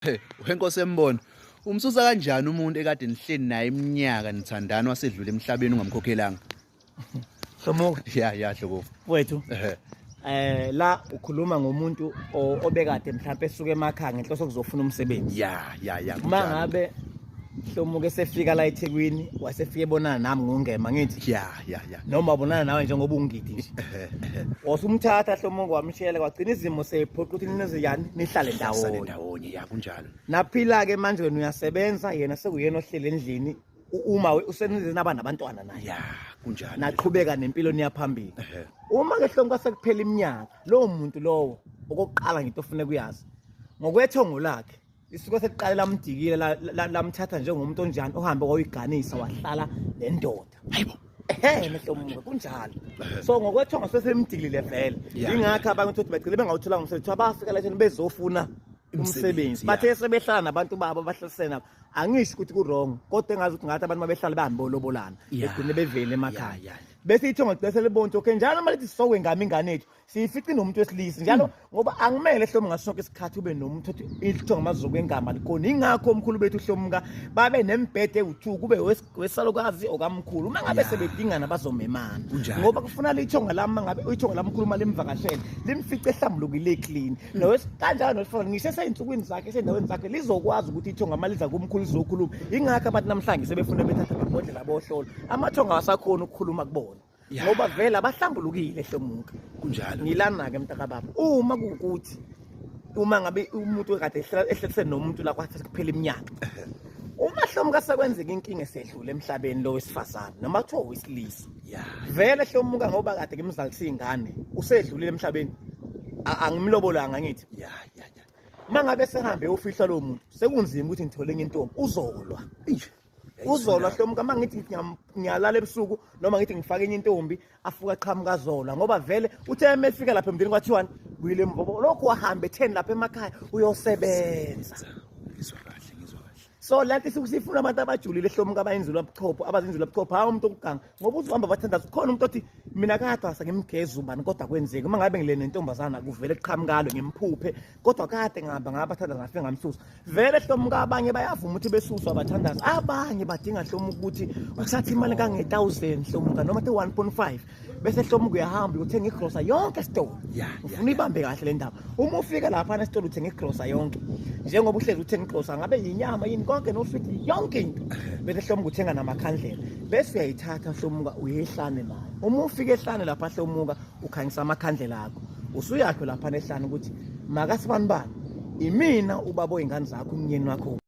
Wenkosi embono, umsusa kanjani umuntu ekade nihleli naye iminyaka nithandana wasedlula emhlabeni ungamkhokhelanga? Hlomuka. Ya ya Hlokovu. Mfowethu. La ukhuluma ngomuntu obekade mhlawumbe esuka emakhaya ngenhloso kuzofuna umsebenzi. Ya ya ya. Uma ngabe Hlomuka esefika la eThekwini wasefike ebonana nami ngongema ngithi. Ya ya ya. Noma bonana nawe njengoba ungidi nje. Wasumthatha Hlomuka wamshela kwagcina izimo seyiphoqa ukuthi nize yani nihlale Sale ndawonye. ndawonye ya kunjalo. Naphila ke manje wena uyasebenza yena sekuyena ohlele endlini uma usenize naba nabantwana naye. Ya kunjalo. Naqhubeka nempilo niya phambili. Uma ke Hlomuka sekuphela iminyaka lowo muntu lowo okokuqala ngento ofuna kuyazi ngokwethongo lakhe lisuke sekuqale lamdikile lamthatha njengomuntu onjani ohambe wayiganisa wahlala nendoda. Hayibo. Ehe mehlomuka kunjalo. So ngokwethongo sesemdikile vele. Ingakho abantu ukuthi bagcine bengawutholanga umsebenzi abafika la bezofuna umsebenzi. Bathe sebehlala nabantu babo abahlalisene nabo. Angisho ukuthi ku wrong kodwa engazi ukuthi ngathi abantu mabehlala bahambe bolobolana begcine bevele emakhaya. Bese ithongo gcine selibona okay njalo uma lithi sowe ngami ingane yethu siyifice nomuntu wesilisa njalo ngoba angimele hlomu ngaso sonke isikhathi ube nomuntu othi ilithongo amazuku engama likoni. Ingakho omkhulu bethu hlomuka babe nembhede ewu2 kube wesalukazi okamkhulu uma ngabe sebedingana bazomemana ngoba kufuna lithonga lami ngabe ithonga lamkhulu uma limvakashele limfice ehlambulukile clean kanjalo nowesifazane ngisho eseyinsukwini zakhe esendaweni zakhe lizokwazi ukuthi ithonga uma liza kumkhulu lizokhuluma. Ingakho abantu namhlanje sebefuna bethatha amabhodlela bohlolo amathonga awasakhona ukukhuluma kubona ngoba vele abahlambulukile hlomuka. Kunjalo. Ngilana ke mntakababa uma kuwukuthi uma ngabe umuntu kade ehlelise nomuntu la kwathi kuphela iminyaka uma hlomuka sekwenzeka inkinga esedlule emhlabeni lo wesifazane noma kuthiwa owesilisa vele hlomuka ngoba kade ngimzalisa ingane usedlulile emhlabeni angimlobolanga ngithi uma ngabe sehambe ufihla lo muntu sekunzima ukuthi ngithole enye intombi uzolwa. Uzolwa hlomuka uma ngithi ngiyalala ebusuku noma ngithi ngifake enye intombi afuka qhamuka azolwa ngoba vele uthe uma efika lapha emndeni kwathiwani buyile emva lokhu wahambe etheni lapha emakhaya uyosebenza. Ngizwa kahle, ngizwa kahle. So lento sifuna abantu abajulile hlomuka abayinzula buchopho abazinzula buchopho hayi umuntu okuganga ngoba uzohamba bathandaza khona umuntu othi mina kade asa ngimgeza ubani kodwa kwenzeki uma ngabe ngile nentombazana kuvele kuqhamukalo ngimphuphe kodwa kade ngihamba ngabathandaza ngafike ngamsusa vele hlomuka. Abanye bayavuma ukuthi besuswa abathandaza abanye badinga hlomuka ukuthi uthathe imali kange-1000 hlomuka noma te 1.5 bese hlomuka uyahamba uyothenga igrosa yonke esitolo. Ufuna ibambe kahle le ndaba uma ufika lapha esitolo uthenga igrosa yonke njengoba uhlezi uthenga igrosa ngabe yinyama yini konke noswidi yonke into bese hlomuka uthenga namakhandlela bese uyayithatha hlomuka uyehlane nayo. Uma ufika ehlane lapha hlomuka ukhanyisa amakhandlela akho usuyakho lapha ehlane ukuthi makasibanibani imina ubaba oyingane zakho umnyeni wakho.